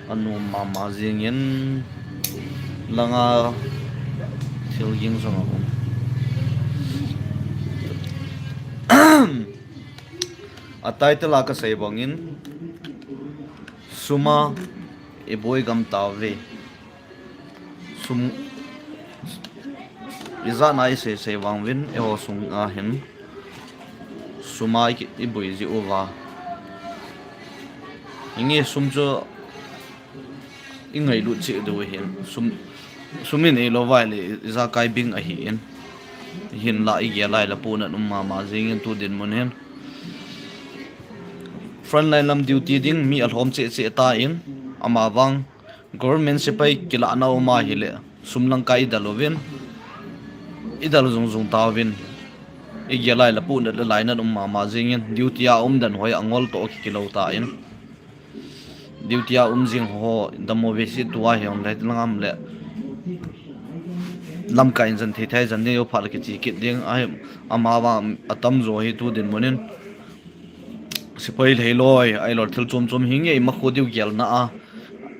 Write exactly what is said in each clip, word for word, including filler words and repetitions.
Anom mama jingin langa thil ging jong a um. A title a kasei bangin suma i boi gam tave. Sum ijat na i sei sei vang vin eiho sung a hin suma i boi ji uva. Inge sum chu i ngailut cheh diu ahin, sum, sum i neilou vai le ijakai bing ahin, hinla i gel lai le pohnat um mama jingin tu dinmun hin frontline lam duty ding mi alhom cheh cheh tan, amavang government sepai kilahna um ahile sum langkai i del uvin, i del jung jung tauvin, i gel lai le pohnat le lainat um mama jingin duty a um dan hoi angol toh kikilou tan. Duty a um jing ho damo ve si tua hi hong leh lang am le lamkai in jan thei thei jan ni yo phat le kichi kit ding ahi, amavang atamjo hi tu dinmun in sepai lhei loi ahilou thil chom chom hi ngei makho diu gelna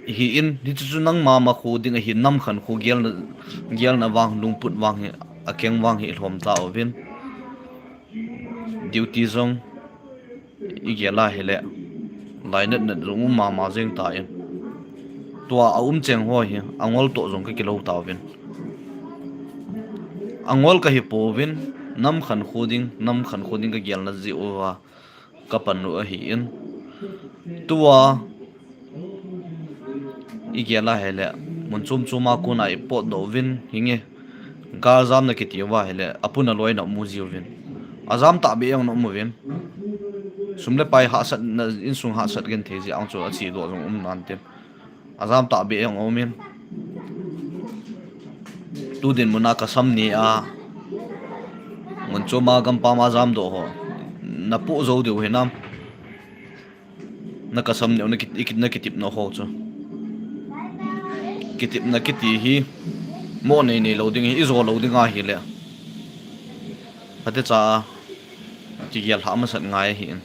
ahin, hichu chu nangma makho ding ahi, nam khankho gelna, gelna vang, lungput vang hi, akeng vang hi lhom tauvin. Duty jong i gel a hile lainat nat jong um mama jing tan, tua a um cheng ho hi angol toh jong kakilou tauvin. Angol kahi pouvin, nam khankho ding, nam khankho ding kagelna jeh uva kapan u ahin. Tua i gel a hile mun chom chom a kona i potdoh uvin, hinge gal jamna kiti uva hile apuna loina um jiuvin, ajam tahbeh jong na um uvin. Sum le pai hahsatna, insung hahsat genthei jeh a chu achedoh jong um nantin, ajam tahbeh jong aumin. Tu dinmun a kasam ni a mun chom a gampam a jamdoh ho napoh jou diu hinam? Na kasam neo, na ki, i ki, na kitepna ho chu, kitepna kiti hi mo nei neilou ding hi, ijo lou ding ahile phatecha kigel lhah masat ngai ahin.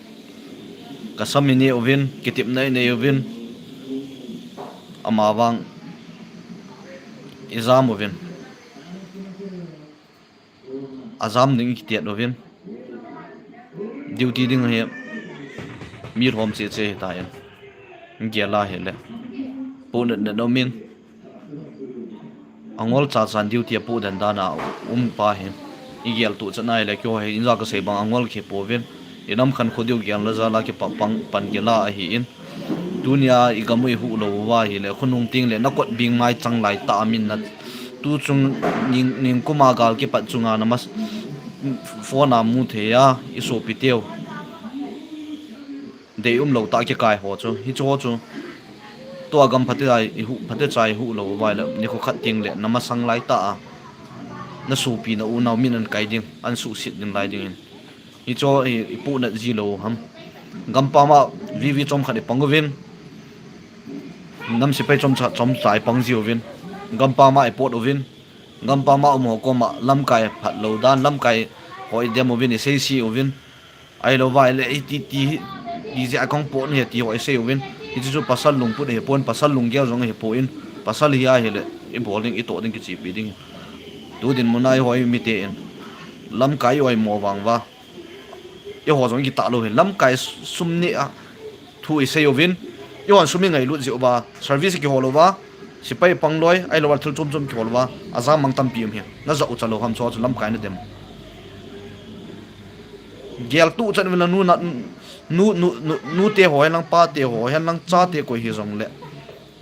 Kasam i ne uvin, kitepna i nei uvin, amavang i jam uvin, ajam ding i kitiat uvin, duty ding hi mi lhom cheh cheh hitan, gel a hile pohnat nat umin, angol cha chan duty a poh dan dan a um pa hi i gel tuchan a hile keiho hi inja kasei bang angol kihi pouvin, i nam khankho diu gelna jal a kipan pan gel a ahin. Tunia i gam u i huh lou uva hile khonung teng le na kot bing mai chang lai tah a min na, tu chung ning, ningkum a gal kipat chunga na mas phone a mu thei a i sopiteu deium lou tah kikai ho chu, hichu ho chu tua gam phatecha i huh, phatecha i huh lou uva hile nikho khat teng le na masang lai tah a na sopi na unau min an kai ding, an suhset ding lai dingin. Hichu i, i pohnat ji lou ham? Gampam a VV chomkhat i pang uvin, nam sepai chomcha, chomcha i pang ji uvin, gampam a i pot uvin, gampam a um ho koma lamkai phat lou dan, lamkai ho i dem uvin, i seise uvin, ahilou vai le i ti, ti, ti jeh a kahung pot ahi ti ho i sei uvin, hichu chu pasal lungput ahipon, pasal lunggel jong ahipon, pasal hi ahile i bol ding, i toh ding, kichepi ding. Tu dinmun a eiho i miten lamkai i oimo vang uva, eiho jong i kitah lou hi, lamkai sum neh a thu i sei uvin, eihon sum i ngailut jeh uva service kihol uva, sepai pang loi, ahilou va thil chom chom kihol uva ajam mang tampi um hi, na jah u cha lou ham chu, chu lamkai na dem? Gel tuchan uvin la nu na, nu, nu, nu, nute ho hen lang, pate ho hen lang, chate koi hijongle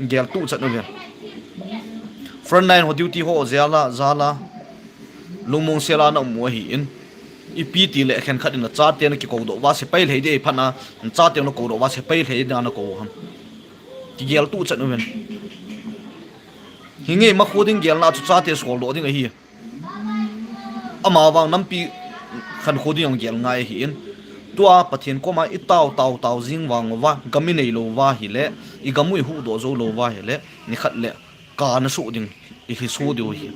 gel tuchan uvin. Frontline ho duty ho jal a, jal a lungmong sel a na um u ahin, ipi ti le khenkhat in achate na kikoudoh uva sepai lhei ding ahi phat a, achate na koudoh uva sepai lhei ding a na kou u ham? Kigel tuchan uvin. Hinge makho ding gelna chu chate soldoh ding ahi. Amavang nampi khankho ding jong gel ngai ahin. Tua Pathen koma i tao, tao, tao jing vang uva, gam i neilou uva hile, i gam u i huhdoh jou lou uva hile, nikhat le kana soh ding, i lhiso diu ahi.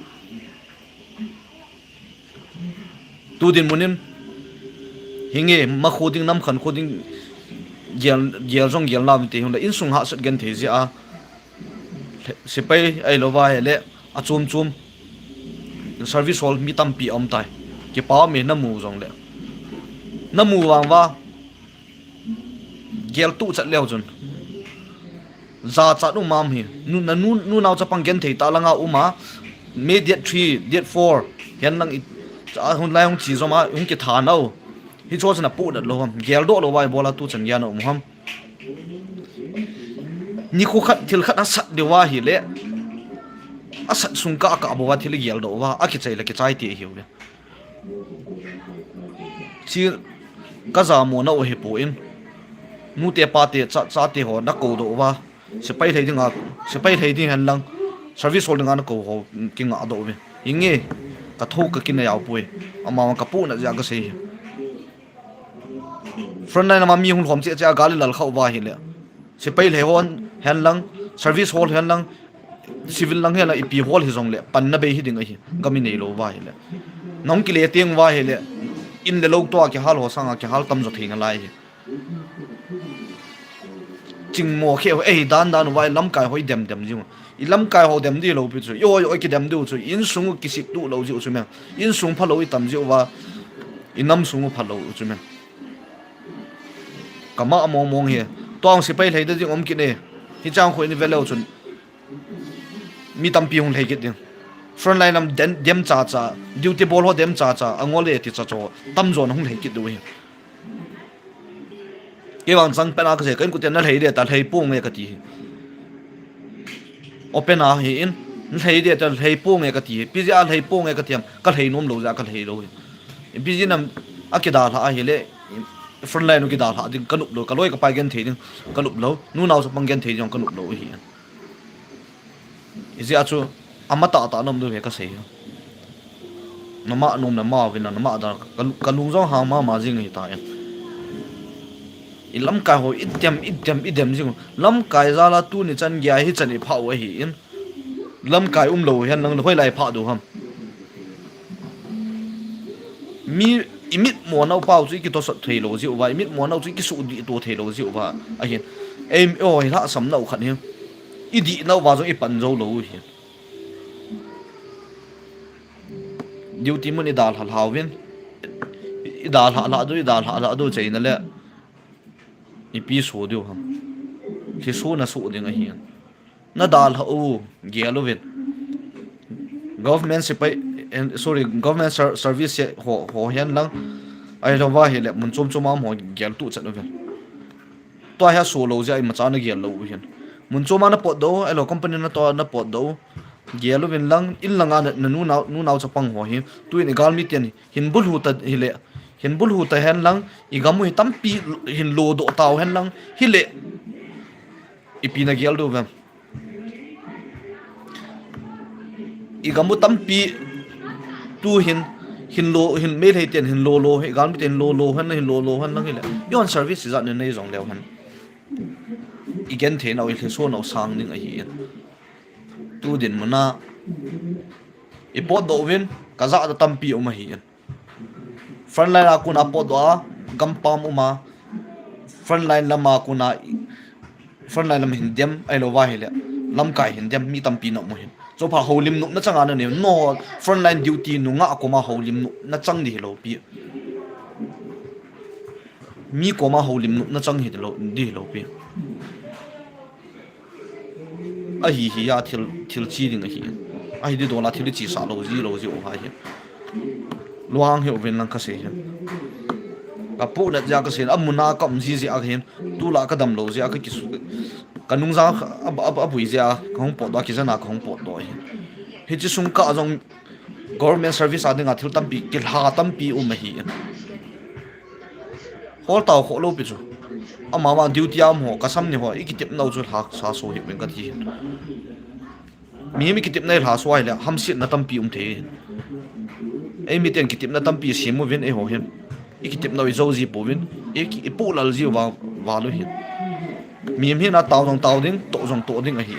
Tu dinmun in hinge makho ding, nam khankho ding gel, gel jong gel nauvin te hung le, insung hahsat genthei jeh a Sepai ahilou va ahile, achom chom service hall mi tampi aum tai. Kipa um e, namu jongle. Namu vang uva, gel tuh chat leu chun, jachat um am hi. Nu, na nu, nunao chapang genthei tah langa um a, May date three, date four hihen lang i, a hun lai hung chi jom a, hung kitha nau. Hichu chun apohnat lou ham, geldoh lou va ibol a tuchan geiya na um ham. Nikho khat thil khat asat diu ahile, asat sung kah kah bou a thil igeldoh uva, akichai le kichai ti ahiuve. Chi kajamo nau ahipoi. Nute pate, cha, chate ho nakoudoh uva, sepai lhei dinga, sepai lhei ding hihen lang, service hall dinga nakou ho kingahdoh uve. Inge, kathou kakinei aupoi. Amavang kapohnat jeh a kasei hi. Frontline lama mi hung lhom cheh cheh a gal ilal khah uva ahile, sepai lhei ho hihen lang, service hall hihen lang, civil lang hihen lang, ipi hall hijongle panna bei hiding ahi, gam inei lou uva ahile. Nahung kile teng uva ahile, in le lou toh a kihal ho sanga kihal tamjo thei nalai ahi. Chingmo khe u ahi dan dan uva, ilamkai ho idem dem jing u. Ilamkai ho dem ding lou pi chu, iho iho ikidem diu chu, insung u kisep tuh lou jeh u chu me. Insung phalou itam jeh uva, inam sung u phalou u chu me. Kama mong mong hi. Tua sepai lhei ding um kit e. Hiche khu ive leu chun, mi tampi hung lhei kit ding. Frontline lam dem, dem cha cha, duty bol ho dem cha cha, angol e ti cha cho, tamjo na hung lhei kit diu hi. Kei vang chang pen a kasei, ka inkoten nalhei ding ta, lhei ponge kati hi. Open a hi in, nalhei ding ta, lhei ponge kati hi. Ipi jeh a lhei ponge kati ham, kalhei nom lou jeh a kalhei lou hi. Ipi jeh ham, akidalhah ahile, frontline u kidalhah ding kanop lou, kaloi kapai genthei ding kanop lou, nunao chapang genthei ding kanop lou hi. Ijeh a chu, ama tahtah nom diu hi kasei hi. Nama nom nama uvin, nama da, ka, kalung jong hang mama jing ahitai. Ilamkai ho idem, idem, idem jing u. Lamkai jal a tuni chan geiya hichan iphah u ahin. Lamkai umlou hihen lang hoilai phah diu ham. Mi imitmo nau pau chu ikitosot thei lou jeh uva, imitmo nau chu ikisuhdih to thei lou jeh uva ahin. Ei, eiho ilhahsam nau khat hi, idih nau uva jong ipan jou lou u ahin. Duty mun idalha lha uvin, idalha lha diu, idalha lha diu cheina le, ipi so diu ham. Lhiso naso ding ahin. Nadalhah u, gel uvin. Government sepai, eh, sorry, government ser-, service ho, ho hihen lang, ahilou va ahile, mun chom chom a um ho gel tuh chat uvin. Tua hi aso lou jeh a imacha nagel lou u hin. Mun chom a napotdoh u, ahilou company natoh a napotdoh u, gel uvin lang, in langa na, na nunao, nunao chapang ho hi, tuin igalmi ten hin bulhu ta hile, hin bulhu ta hen lang, igam u hi tampi hin lodoh tau hen lang, hile, ipi nagel diu vem. Igam u tampi tu hin, hin lo, hin Meitei ten hin lo lo, igalmi ten hin lo lo hen, hin lo lo hen lang hile, ihon service ijat nei nei jong leu hen, igenthei nau, ilhiso nau sang ding ahin. Tu dinmun a ipotdoh uvin, kajahdoh tampi um ahin. Frontline a kona potdoh a, gampam um a, frontline lama kona, frontline lam hin dem, ahilou va ahile, lamkai hin dem, mi tampi na um u hin. Chuphat houlim nopna changa nanei u, no, frontline duty nungah koma houlim nopna chang ding hilou pi. Mi koma houlim nopna chang hi lou, ding hilou pi. Ahi hi a thil, thil chi ding ahi. Ahi ding dol a thil ichi sah lou ji lou ji u ahi. Luang hi uvin lang kasei hi. Kapohnat jeh a kasei, amun a kaum ji jeh a hin. Tulai kadam lou jeh a kakisu. Kanung jang a, a, a, abui jeh a kahung potdoh, kijen a kahung potdoh hi. Hiche sung kah jong government service a dinga thil tampi, kilha tampi um ahi. Hol tau kho lou pi chu. Ama ma duty a um ho, kasam ni ho, ikitepna u chu lhasa so hih uvin kati hin. Mihem ikitepna ilhasa ahile, hamsetna tampi um thei hin. Eimi ten kitepna tampi sem uvin eiho hin. Ikitepna u ijou ji pouvin, i, ipoh lal ji uva, val u hin. Mihem hina tao jong tao ding, toh jong toh ding ahi.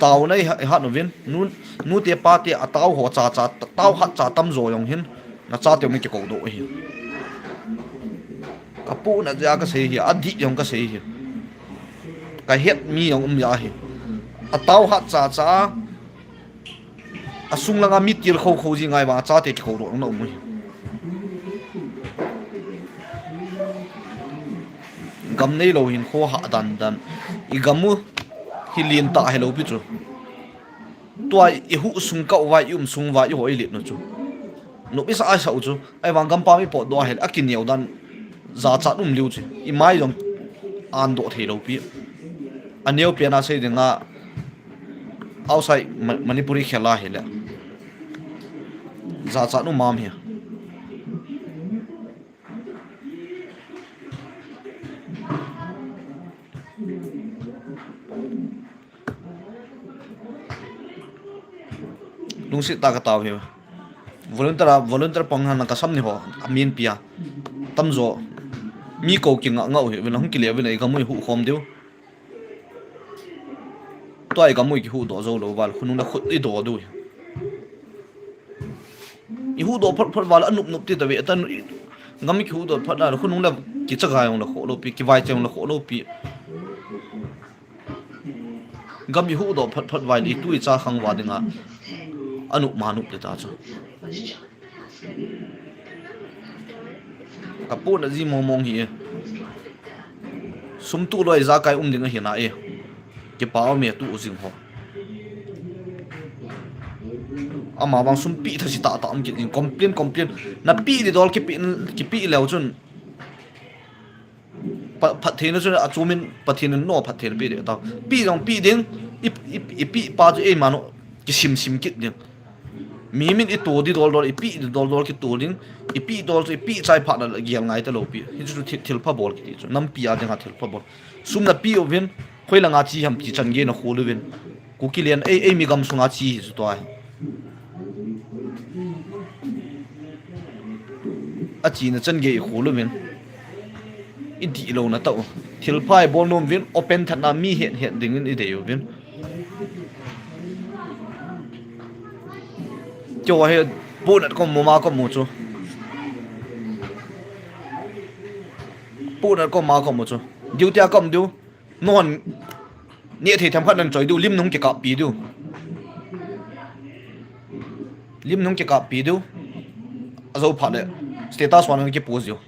Taona iha, ihat uvin, nu, nute pate atao ho cha cha, tao hat cha tamjo jong hin, nachate um in kikoudoh ahi. Kapohnat jeh a kasei hi, adih jong kasei hi. Kahet mi jong um jeh ahi. Atao hat cha cha. Asung langa mi til kho kho ji ngai vang, achate kikho doh na um hi. Gam nei lou hin kho ha dan dan. I gam u hi lien tah helou pi chu. Tua i hu sung kah uva, i um sung uva, i hoi lit nu chu. Nop i sa ai sa u chu. Ahivang gampam i potdoh a hile, akineo dan jachat um liu chu. I mai jong an doh thei lou pi. Aneo pen a sei ding a, outside Ma-, Manipuri khel a hile. Jachat um am hi. Lungset tah ka tao hi. Volunteer a, volunteer pang hana ka sam ni ho, a min pia. Tamjo. Mi ko kinga nga u hi, vin hung kile vin i gam u i hu khom diu. Tua i gam u i kihu doh jou lou val, khonung le khut i doh diu hi. I hu doh phot phot val, anup nup ti ta ve, atan i gam i kihu doh phot na, khonung le kichaga jong le kho lou pi, kivai che jong le kho lou pi. Gam i hu doh phot phot vai le i tu i cha khang va dinga anup ma nup le ta chu. Ka puna ji mong mong hi e. Sum tu loi jakai um ding ahi na e. Kipa um e tu u jing ho. Ama vang sum pi tha si ta ta um kit in complain, complain. Na pi di dol kipi, kipi leu chun. Pa, phattheina chu achumin Pathen in no phattheina pe ding tao. Pi jong pi ding, i, i, i pi pa chu eima no kisim sim kit ding. Mi min i to di dol dol, i pi di dol dol kito ding, i pi dol chu i pi chai phat na gel ngai ta lou pi. Hi chu thil, thil pha bol kiti chu. Nampi a dinga thil pha bol. Sum na pi uvin, khoi langa chi ham ti chan gei na khol uvin. Kuki lian ei, ei mi gam sunga chi hi chu tua hi. A chi na chan gei i khol uvin. I dih lou na tah u. Thil pha i bol nom uvin, open that na mi het het dingin i dei uvin. Kio he punat kom mu ma kom mu chu. Punat kom ma kom mu chu. Duty a kom diu. Nuan. Ni thei tham khat nan choi diu, lim nung kikap pi diu. Lim nung kikap pi diu. Ajo phat le. Status wan nung kipost diu.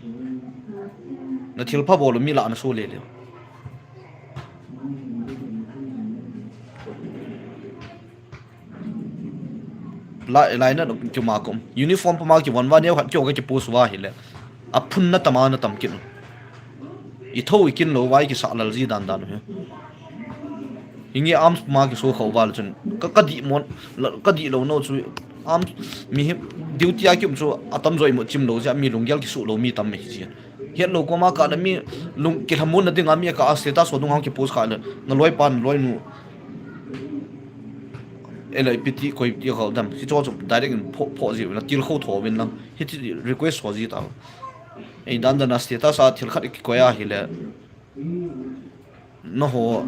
Na thil pha bol mi la na so le le. Lai, lai na kio ma kom. Uniform puma kivon va neo khat kio ka kipost va hile. A phun na tama na tam kin. I tho i kin lou vai kisa lal ji dan dan u hi. Hingi arms puma kiso khou val chun. Ka, ka di mon, la, ka di lou no chu arms mi hi duty a kium chu atam joi mo chim lou ji a mi lunggel kisu lou mi tam mi ji. Hian lo koma ka le mi lung kilhamun na dinga mi ka a status so dung hang kipost kha le. Na loi pan loi nu. Ele piti koi ti kho dam. Si cho cho direct in pho, pho ji na til kho tho vin lang. Hi ti request ho ji ta. Ei dan dan a status a thil khat ki koi a hile. Na ho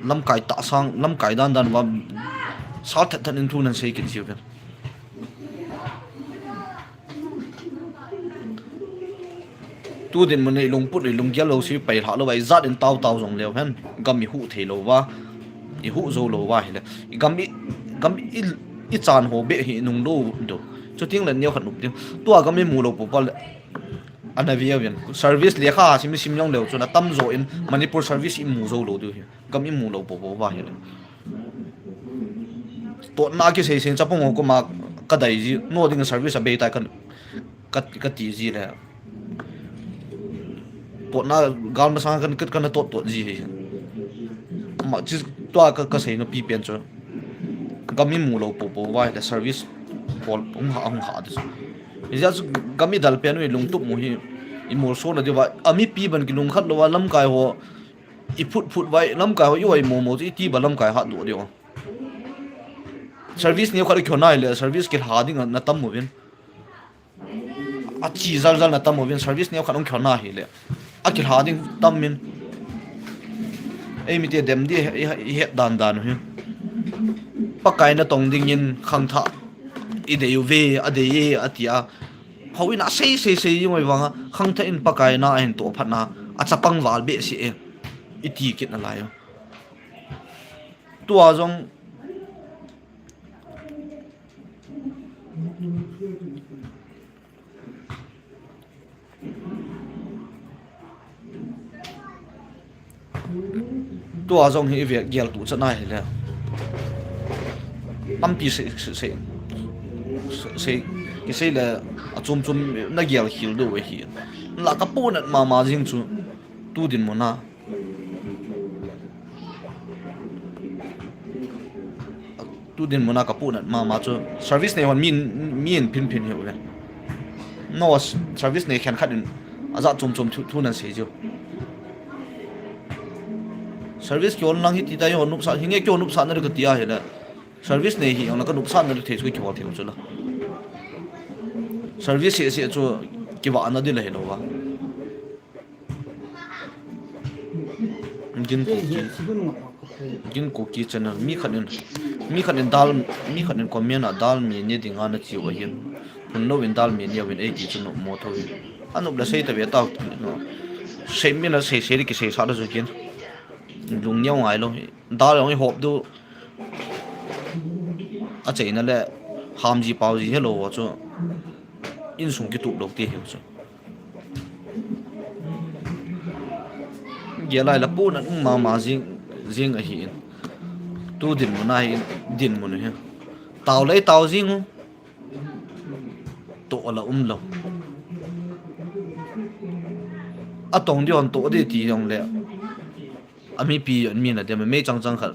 lamkai ta sang, lamkai dan dan va sa that that in thu nan sei kin ji vin. Tu din mun i lungput i lunggel lou si pai lha lou vai zat in tau tau jong leu hen. Gam i hu thei lou va. I hu zo lou va hile. I gam i, gam i, i chan ho be hi nung lou do. Chuting le neo khat nup ding. Tua gam i mu lou pu pa le. Ana vi avin. Service lekha sim sim jong leu chun atam jo in Manipur service i mu zo lou diu hi. Gam i mu lou pu pu va hile. Totna kisei seng chapang ho koma ka dai ji, no ding service a bei tai kan, ka, ka ti ji le. Totna gal masang kan, kan, kan tot tot ji hi. Ma chi tua ka, ka sei no pi pen chu. Gam i mu lou pu pu va hile service pol hung ha, hung ha de. Ija chu gam i dal pen u i lungtup mu hi. I mol so na diu va, a mipi ban kilungkhat lou va lamkai ho. I phut phut vai, lamkai ho i vai mo mo chu i ti ba lamkai hat doh diu. Service neo khat i khiona hile, service kilha ding na tam uvin. A chi zal zal na tam uvin, service neo khat ong khiona hile. A kilha ding tam min. Ei mi te dem di i, i, i het dan dan u hi. Pakai na tong dingin khangthah i dei uve, a dei e, a ti a. Houin a sei, sei, sei, i ngoi vanga, khangthah in Pakai na a hin toh phat na, a chapang val be si e. I ti kit na lai u. Tua jong Tua jong hi i vek gel tu chan ahi le. Tampi sei, sei, sei, sei, kisei le a chom chom na gel khel diu ahi. La ka punat mama jing chu tu dinmun a. Tu dinmun a ka punat mama chu service nei hon mi, mi in phin phin hi uve. No, service nei khen khat in a jat chom chom thu, thu nan sei jiu. Service kihon lang hi ti tai ho nupsa, hinge kihon nupsa na ka ti ahi le. Service nei hi ang la ka nupsa na thei chu kihol thei chu la. Service hi se chu kiva na di la hi lo va. Gin Kuki, Gin Kuki channel. Mi khat in, mi khat in dal, mi khat in comment a dal mi ni dinga na chiu ahin. Hun lo in dal mi ni a win eighty chu no mo tho in. Anup la sei ta ve tau no. Sei mi na sei sei ki sei sa da zu kin. Lung niau ngai lo. Dal ong i hop du. A cheina le ham ji pau ji hello chu. Insung kitup lo ti hiu chu. Gel lai la punat um mama jing, jing ahi in. Tu dinmun ahi in, dinmun hi. Tau lei tau jing u. To la um lo. A tong di hon to di ti jong le. A mipi an mi na dem mei chang chang khat.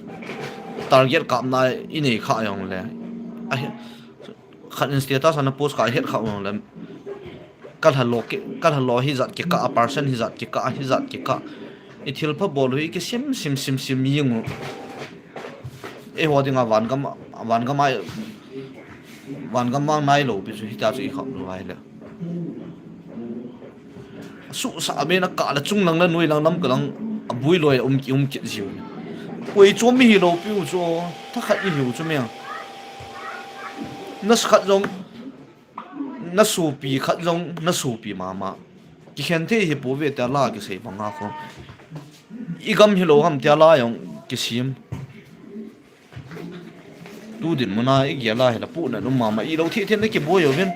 Target kap na i nei kha jong le. A hi, khat in status ana post kha het kha jong le. Ka lha lo ki, ka lha lo hi jat ki ka, a person hi jat ki ka, hi jat ki ka. I thil pha bol hi ki sim, sim, sim, sim jing u. E ho dinga van gam, van gam ai, van gam mang nai lo pi chu hi ta chu i kham lo ai le. Su sa be na ka la chung lang la nui lang nam ka lang a bui loi um ki um kit jiu. Koi chu mi hi lo pi u chu, tha khat i hiu chu me. Na sa khat jong, na supi khat jong, na supi mama. Ki khen thei hi po ve ta la ki sei banga ko. I gam hi lo ham ta la jong ki sim. Tu dinmun a i gel a hi la punat um mama i lo thi thi na ki boi uvin.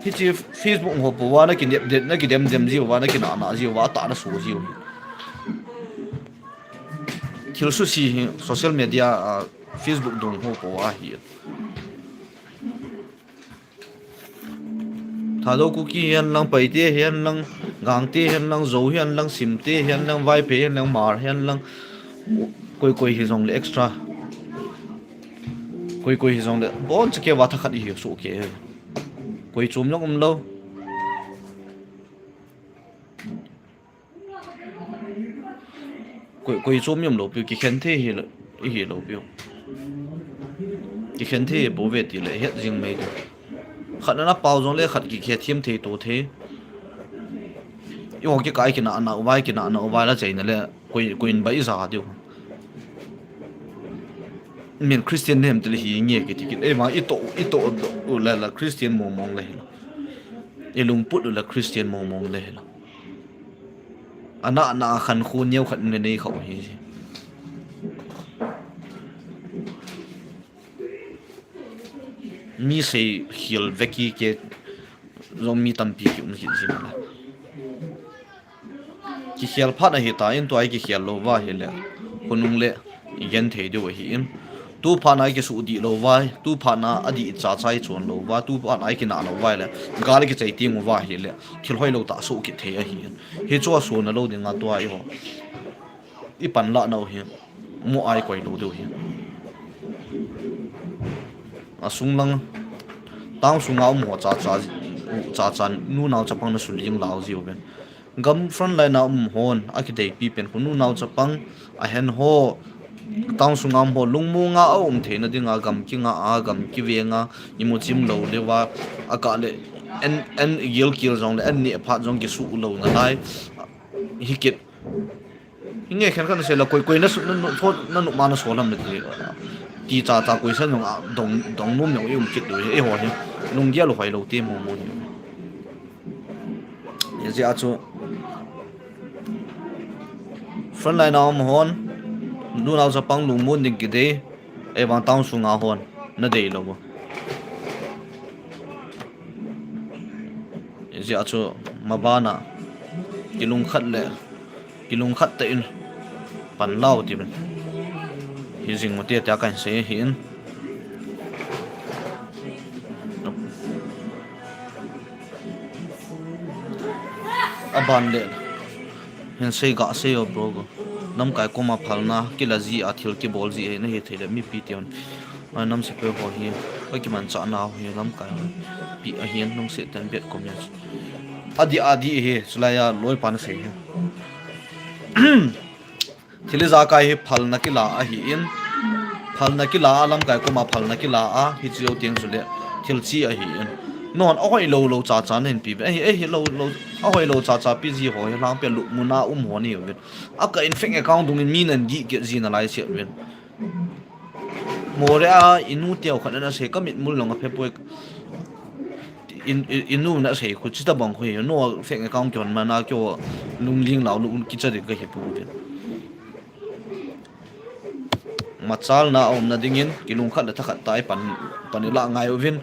Hi chi Facebook ho po wa na ki nep det na ki dem dem jiu wa na ki na na jiu wa ta na su jiu. Thil su si hi social media, a, Facebook dung ho po wa hi. Thadou Kuki hian lang, Paite hian lang, Gangte hian lang, Zo hian lang, Simte hian lang, Vaiphei hian lang, Hmar hian lang, koi koi hi jong le extra. Koi koi hi jong le, bon chake wa tha khat i hi su ke. Koi chom jong um lo. Koi, koi chom yom lo piu, ki khen thei hi lo, i hi lo piu. Ki khen thei hi po ve ti le, het jing mai tu. Khat na pau jong le, khat ki khe thiam thei to thei. I ho ki kai ki na na u vai, ki na na u vai la chei na le, koi, koi in ba i za diu. Min Christian nem te le hi nge ki ti kin. E ma i to, i to u le la Christian mong mong le hi lo. I lungput u le Christian mong mong le hi lo. Ana, ana khan khu neo khat ne nei khau hi. Mi sei khil veki ke jong mi tampi ki um kit jin la. Ki khel phat ahi ta in tua i ki khel lo va hi le. Khonung le i gen thei diu ahi in. Tu phat na i ki su di lo va, tu phat na a di cha cha i chon lo va, tu phat na i ki na lo va le. Gal ki chei ting u va hi le. Thil hoi lo ta su ki thei ahi in. Hi chu a su na lo ding a tua i ho. I pan la nau hi. Mu ai koi lo diu hi. A sung lang. Tang sunga um ho cha cha, cha cha nu nau chapang na su ling lau jiu ben. Gam front line a um hon, a ki dei pi pen khu nu nau chapang, a hen ho, town sunga um ho, lungmong a a um theina dinga, gam kinga a, gam kivenga, i mu chim lo le va, a ka le, en, en gil kil jong le, en ni phat jong ki su lo na lai, hi kit. Hi nge khen khan se la koi, koi na su, na, na, na nu ma na so lam na ti, ti cha cha koi san jong a, dong, dong num jong i um kit lo, e ho hi, lung gel hoi lo ti mo mo ni. Hijeh a chu frontline a um hon, nu nau chapang lungmon ding kidei, Ei vang town sunga hon na dei lou. Ijeh chu mabana kilungkhat le kilungkhat tah in pan lau ti ben. Hi jing u te tia kan sei hi in. Aban le hin sei ga sei o bro go. Lamkai koma phalna kila ji a thil kibol ji hi na hi thei le mipi tion. Ai nam se pe ho hi. Ka kimanchah nau hi lamkai ho. Pi a hin nung se ten bet ko mi. Adi adi hi sulai a loi pan sei hi. Thil ijakai hi phalna kila ahi in. Phalna kila a lamkai koma phalna kila a hi chiu tiang sule thil chi ahi in. Non a hoi lou lou cha cha nen pi ve. Ahi ahi lou lou a hoi lou cha cha pi ji ho hi lang pe lu muna um ho ni ve. A ka in fake account dung in mi nan gi ke ji na lai se ve. More a inu teo khat na sei ka mit mul long a phe poi. In, in, inu na sei khu chi ta bang khu hi, no fake account kihon mana kyo lungling lau lung kicha ding ka hi pu tin. Machal na om na dingin, kilungkhat le thakhat tai pan, pan ila ngai uvin.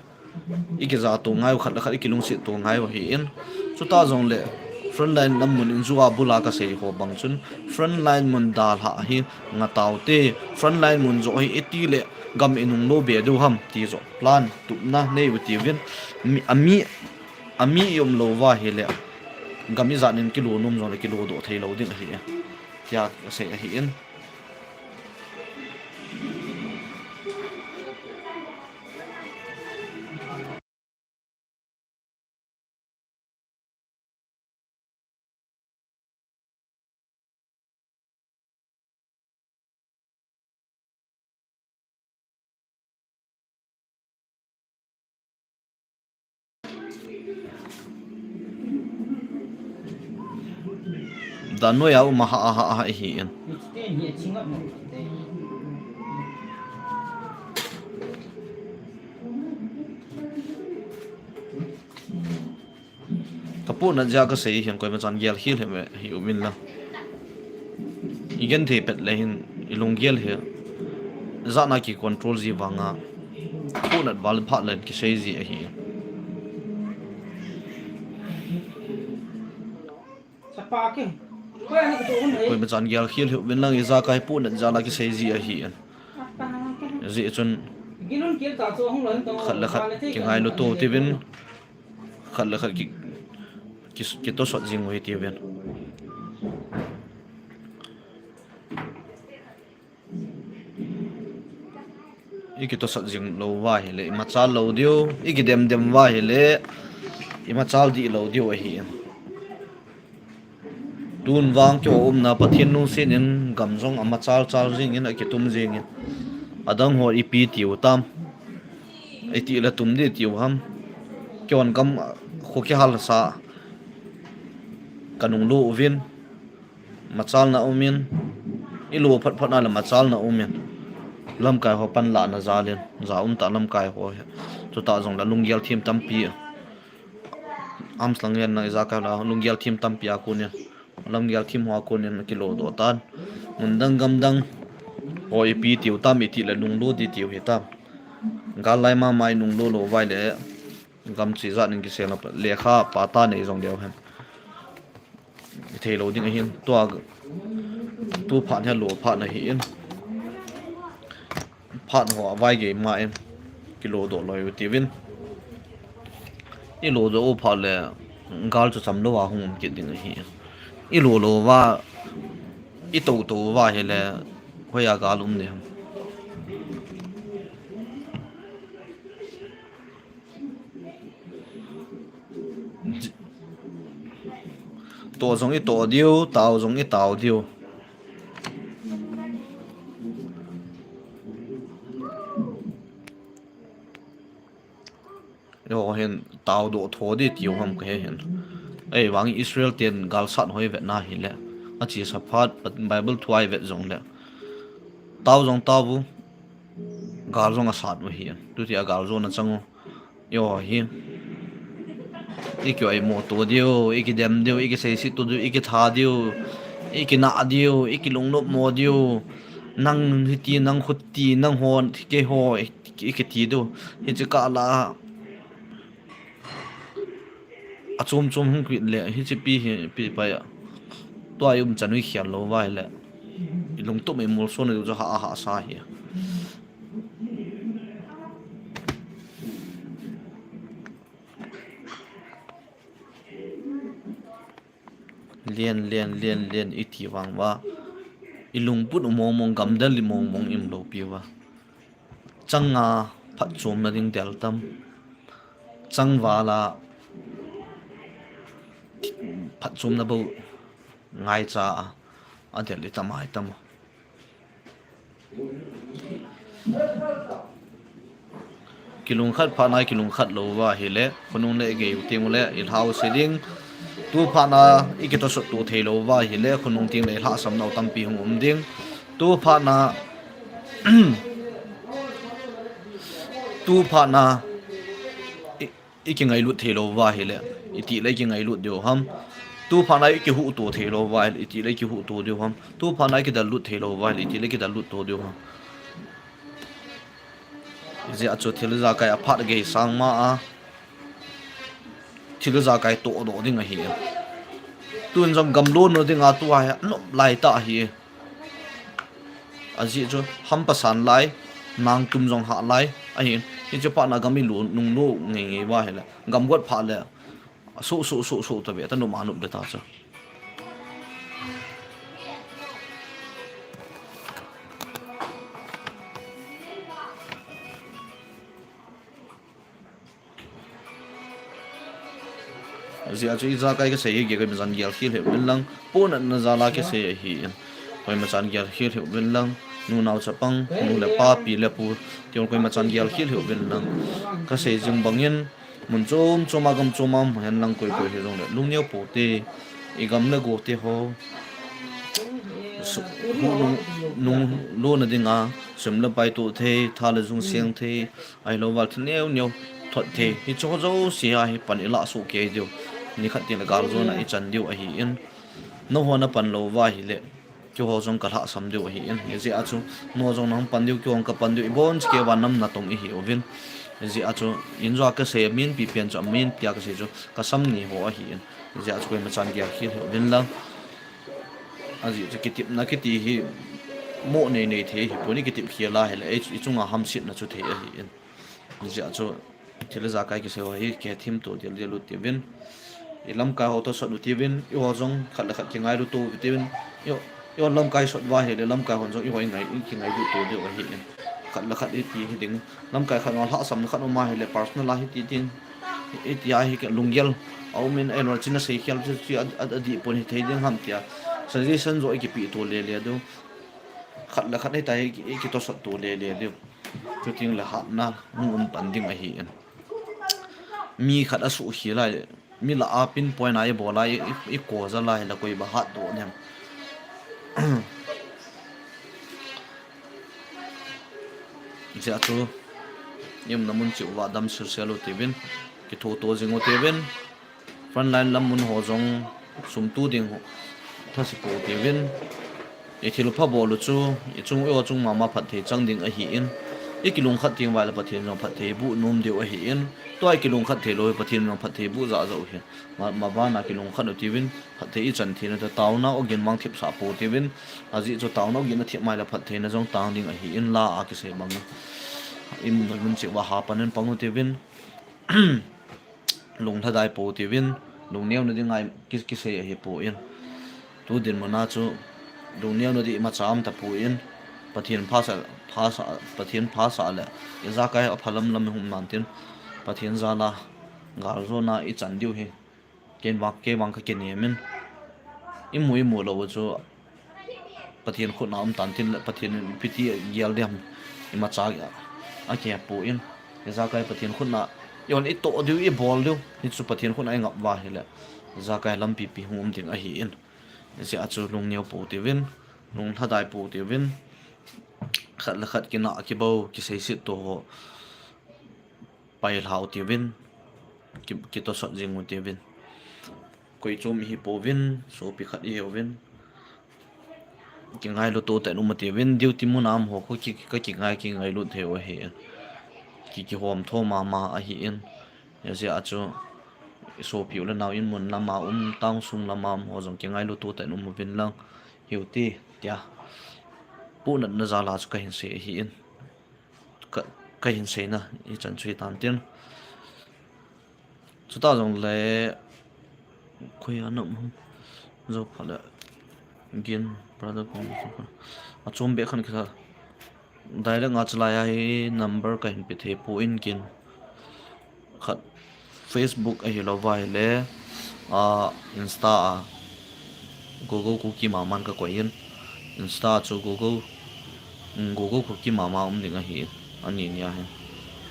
I kija to ngai u khat le khat, i kilungset to ngai u hi in. Chuta jong le, frontline lam mun in jua bula ka sei ho bang chun, frontline mun dal ha hi, nga tau te, frontline mun jo hi iti le, gam i nung lo be du ham, ti jo. Plan tupna nei u ti vin, mi, a mi, a mi i um lo va hi le, gam i zat nin kilo num jong le kilo do thei lo ding ahi e. Tia ka sei ahi in. Dan noi a um a ha, a ha, a ha, hi in. Ka pu na ja ka sei hin koima chan gel hi le me hi u min la. I gen thei pet le hin i lung gel hi. Za na ki control ji vanga. Pu na val pha len ki sei ji ahi. Koima chan gel hi le u min lang i ja kai pu na ja la ki sei ji ahi. Ji chun khat le khat ki ngai lo to ti vin. Khat le khat ki, ki, kitosot jing u hi ti ven. I kitosot jing lo va hi le, i machal lo diu, i kidem dem va hi le, i machal di lo diu ahi. Tun vang keo umna Pathen lungset in gam jong a machal chal jing in a kitum jing in. Adang ho ipi tiu tam. Iti le tum di tiu ham. Keo an gam khu kihal sa. Ka nung lo uvin. Machal na umin. I lo phat phat na le machal na umin. Lamkai ho pan la na jalin. Ja um ta lamkai ho. Chuta jong la lunggel thim tampi. Amslang yan na i ja kai la lunggel thim tampi a kunin. Lamgel thim ho a konin kilo do tan. Mun dang gam dang. Ho ipi tiu tam iti le nung lo di tiu hi tam. Gal lai mama i nung lo lo vai le. Gam chi jat nin kisel na lekha pa ta nei jong deu hen. I thei lo ding ahin. Tua tu phat he lo phat na hi in. Phat ho a vai gei ma in kilo do loi u ti vin. I lo do u phat le gal chu cham lo a hung um kit ding ahi. I lo lo va i to to va hi le hoi a gal um ne ham. To jong i to diu, tao jong i tao diu. Yo hin tao do tho di tiu ham ka he hin. Ei, vang Israel ten gal sat hoi vet na hi le. A chi sa phat Bible thu ai vet jong le. Tao jong tao bu. Gal jong a sat u hi. Tu ti a gal jong na chang u. Yo hi. I kio ai mo to diu, i ki dem diu, i ki sei si to diu, i ki tha diu, i ki na diu, i ki lung nop mo diu. Nang hiti, nang khuti, nang hon, keiho, i, i kiti diu. Hiche kah lah a, achom chom hung kit le, hiche pi hi, pi pai a. Tua i umchan u i khel lou uva ahile, i lungtup i molsona diu chu ha, ha sa hi. Lien, lien, lien, lien, i ti vang uva, i lungput u mong mong, gamdal i mong mong i um lou pi uva. Chang a phatchomna ding del tam. Chang val a phatchomna bou ngaicha a, a del i tam ai tam. Kilungkhat phat na kilungkhat lou uva ahile, khonung le i gei u teng ule, i lhau se ding. Tu phat na i kitosot to thei lou uva ahile, khonung teng le i lhahsam nau tampi hung um ding. Tu phat na, tu phat na, i, i kingailut thei lou uva ahile, iti le i kingailut diu ham. Tu phat na i kihuhto thei lou uva ahile, iti le i kihuhto diu ham. Tu phat na i kidallut thei lou uva ahile, iti le i kidallut to diu ham. Hijeh a chu thil ijakai a phat gei sang ma a, thil ijakai toh doh ding ahi. Tun jong gam lonna dinga tua hi anop lai tah ahi. Ajeh chu hampa san lai, nang tum jong hah lai ahi. Hiche phat na gam i lo, nung lo ngei ngei uva ahile, gam got phat le, so, so, so, so, ta ve, ta nop a nop le ta chu. Ajeh a chu ijakai kasei hi, koima chan gel khel hih uvin lang, ponatna jal a kasei ahi in. Koima chan gel khel hih uvin lang, nu nao chapang, nu le pa, pi le pu, ti koima chan gel khel hih uvin lang. Kasei jing bangin, mun chom chom a gam chom a um hen lang koi koi hijongle, lungneo pou te, i gam le go te ho. Su-, hu nung, nung lonna dinga, sum le pai toh thei, tha le jung seng thei, ahilou val thil neo neo thot thei. Hiche ho jouse a hi pan i lah soh kei diu. Nikhat teng le galjona i chan diu ahi in. Nangho na pan lou uva ahile, keiho jong ka lhahsam diu ahi in. Hijeh a chu, nangho jong nahung pan diu, keiho jong ka pan diu, i bon cheh kei uva nam natong i hi uvin. Hijeh a chu, in jong kasei, min pi pen chu, min pi a kasei chu, ka sam ni ho ahi in. Hijeh a chu, koima chan gel khel hih uvin lang. Ajeh chu kitepna kiti hi, mo nei nei thei hi, puni kitep khel a hile, i, i chunga hamsetna chu thei ahi in. Hijeh a chu, thil ijakai kisei ho hi, kithemto del del u tivin. I lamkai ho toh sot u tivin, eiho jong khat le khat kingailu to u tivin. Eiho, eiho lamkai sot uva ahile, lamkai hon jong eiho i ngai, i kingailu to diu ahi in. Khat le khat i ti hi ding. Lamkai khat na lhahsamna khat um ahile, personal a hi ti tin. I ti a hi lunggel. A um in, eiho china sei khel chu, chu a, a, adih pon hi thei ding ham tia. Suggestion jong i kipe to le le diu. Khat le khat hi ta hi, i kitosot to le le diu. Chuteng le hatna hung um pan ding ahi in. Mi khat asuh khel a, mi lah a pinpoint a i bol a, i, i, i ko jal a hile koi ba hat doh nem. Hijeh a chu, i umna mun cheh uva dam sel sel u tivin, kithoto jing u tivin. Frontline lam mun ho jong sum tu ding ho, thase pou tivin. I thilpha bol u chu, i chung, eiho chung mama phatthei chang ding ahi in. I kilungkhat teng uva le Pathen jong phatthei boh nom diu ahi in. Tua i kilungkhat thei lou hi Pathen jong phatthei boh jah jah u hi. Ma, ma bana kilungkhat u tivin, phatthei i chan theina toh taona ogin mang thipsah pou tivin. Ajeh chu taona ogin athip mai le phattheina jong tang ding ahi in la a kisei bang. I umna mun cheh uva hapan in pang u tivin. Lunglhadai pou tivin, lungneona dinga ki, kisei ahi poi. Tu dinmun a chu, lungneona ding imacha um tapoi. Pathen phasah, phasah, Pathen phasah le, ijakai apha lam lam hung um nan tin, Pathen jal a, galjona i chan diu hi, kei vang, kei vang ka kinem in, i mu, i mu lou chu, Pathen khut na um tan tin le, Pathen in ipi ti gel ding ham, imacha a, akihe poi. Ijakai Pathen khut na, i hon i toh diu, i bol diu, hichu Pathen khut na i ngap uva ahile, ijakai lampi pi hung um ding ahi in. Hijeh a chu lungneo pou tivin, lunglhadai pou tivin, khat le khat kinah kibou, kiseiset to ho pai lhau tivin, ki, kitosot jing u tivin. Koi chom ihi pouvin, sopi khat ihi uvin. Kingailut to tah in um atiuvin, duty mun a um ho khu ki, ka kingai, kingailut thei u ahi. Ki, kihom tho mama ahi in. Hijeh a chu, sopi u le nao in mun lama um, town sung lama um ho jong kingailut to tah in um uvin lang. Hiu ti, tia. Punatna jal a chu kahin sei ahi in. Ka, kahin seina, hichan chu hitan tin. Chuta jongle, koi a nam hum. Jou phat le, Gin, brother, kong, achom be khan kisa. Direct a chalai a hi number kahin pe thei poi Gin. Khat Facebook ahilou vai le, a, Insta a, Google Kuki Mama in kakoi in. Insta chu Google, mm, Google Kuki Mama um ding ahi. Ani nia hin.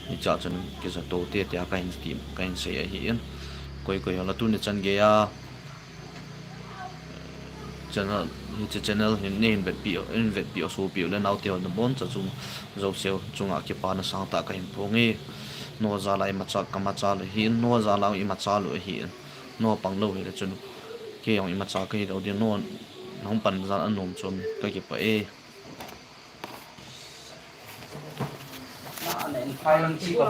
Hicha chun kisa to te tia kahin ti, kahin sei ahi in. Koi koi hola tuni chan geiya channel, hiche channel hin neihin vetpi, in vetpi u sopi u le naote ho naboncha chung, jouse u chunga kipana sangtah kahin phong e. Nangho jal a imacha, kamacha lou ahi, nangho jal a imacha lou ahi. Nangho panglou hile chun, kei jong imacha kahi lou ding, nangho, nahung pan jal anom chun, kakipah e. Na, na in phai lang chi ka